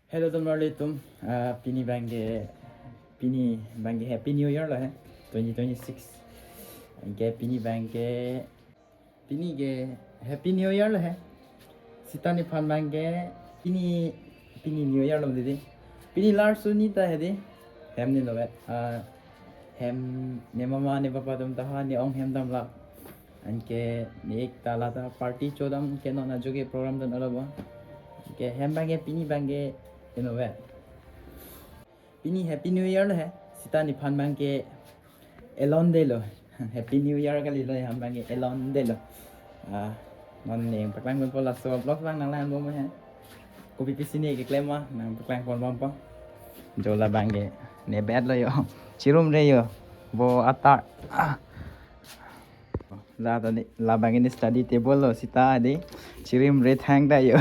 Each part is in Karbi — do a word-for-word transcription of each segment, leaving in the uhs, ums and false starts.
Hello, teman-teman atum. Ah, pini abangke, pini abangke Happy New Year lo he, twenty twenty-six. Anke pini abangke, pini ke Happy New Year lo he. Sita nephan abangke, pini, pini New Year lo didi. Pini lar suni ta he di. Hem ne lo he. Ah, hem ne mama ne papa atum ta ha ne ong hem dam la. Anke ne ik ta la ta party chodam ke non ajoke program dun alo bo. Anke hem abangke pini abangke eno vet. Pini Happy New Year lo he. Sita nephan abangke elon de lo. Happy New Year kali lo, hem abangke elon de lo. Ah, non ne paklang pon po, laso vlog abang nanglang bom he. Kopi pisi ne keklem ma nangpaklang pon bom po. Jo, la abangke ne bet lo yo. Chirum re yo. Bo atar. Ah. La ta ne, la abangke ne study table lo, sita di chirim re thang ta yo.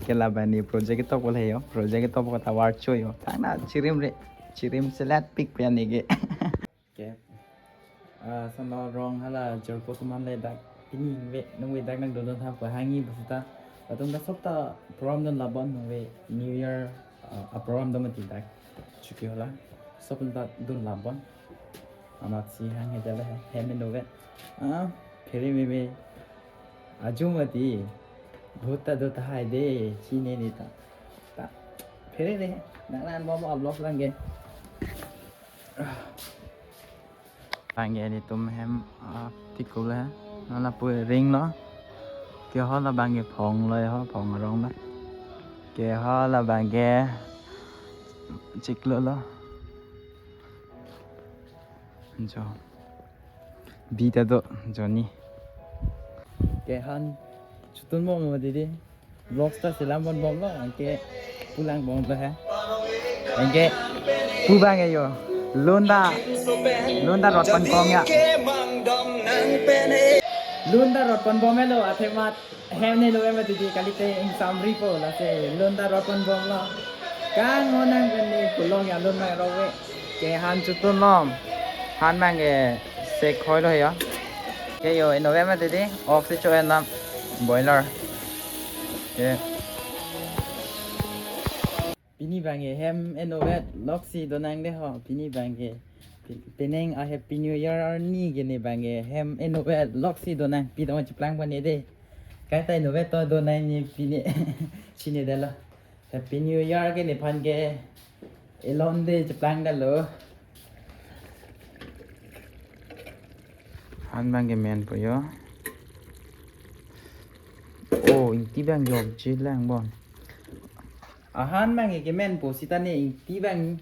Ke la abang ne project ketok bol he yo, project ketok ko ta war cho yo. Thang na chirim re, chirim selat pik pe ne ke. Ke. Ah, sama rong hala jorpo teman le dak pini ve nungve dak nangdon tha pa hangji pu sita. Latum ta sop ta program dun labon nungve New Year, ah, a program dun mati dak. Chuki hala sop ta dun labon. Amat si hang he dala he, hem eno vet. Ah, phere meme. Aju mati. Bhut ta do tahai de, chine ni ta. Ta. Phere de. Nanglang bom a vlog abangke. Abangke netum hem, ah, tik ko le. Non lapu ring lo. Ke ho la abangke phong lo ho, phong arong lo. Ke ho la abangke chiklo lo. Jo. Bi ta do, jo ni. Ke han chotun bom lo didi. Vlogs ta selam pon bom lo, anke pulang bom lo he. Anke pu abangke yo. Lun ta, lun ta rot pon kong ya. Lun ta rot pon bom lo, athemat hem ne lo em didi, kalite ingsam ri po, lasi lun ta rot pon bom lo. Kang honang pen ne pulong ya lun mai ro ve. Ke han chotun lom. Han abangke sek hoi lo ya. Ke yo, eno vet ma didi, oxy cho enam boiler. Ke. Pini abangke hem eno vet, lok si donang de ho, pini abangke. Pi-, penang a Happy New Year arni ke ne abangke hem eno vet, lok si donang, pi tong cheplang pon ne de. Kaita eno vet to donang ne pini, chine de lo. Happy New Year ke nephan ke elon de cheplang dalo. Han abangke men po yo. Oh, ingti abang jokje lang bon. Ahan abangke kemen po sita ne ingti abang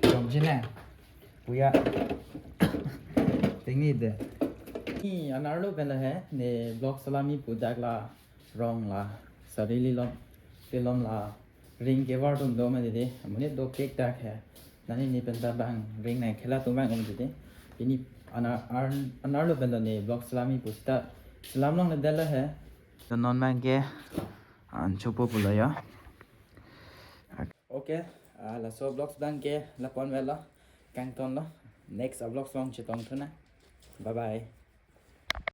jokje lang. Puya. Tingni de. Ni anerlo pen lo he, ne vlog selamji pu dak la rong la. Sarili lom. Pelom la. Ring kevar atum do ma didi. Amonit do kek dak he. Nani ne pen ta abang ring nang khela atum abang um didi. Pini ana-, ar-, anerlo pen lo ne vlog selamji pu sita selam longle dala he. To non abangke an chopo pulo yo. Okay, ah, laso vlogs abangke la pon vet lo. Kangton lo. Next a vlogs along chetong thu na. Bye bye.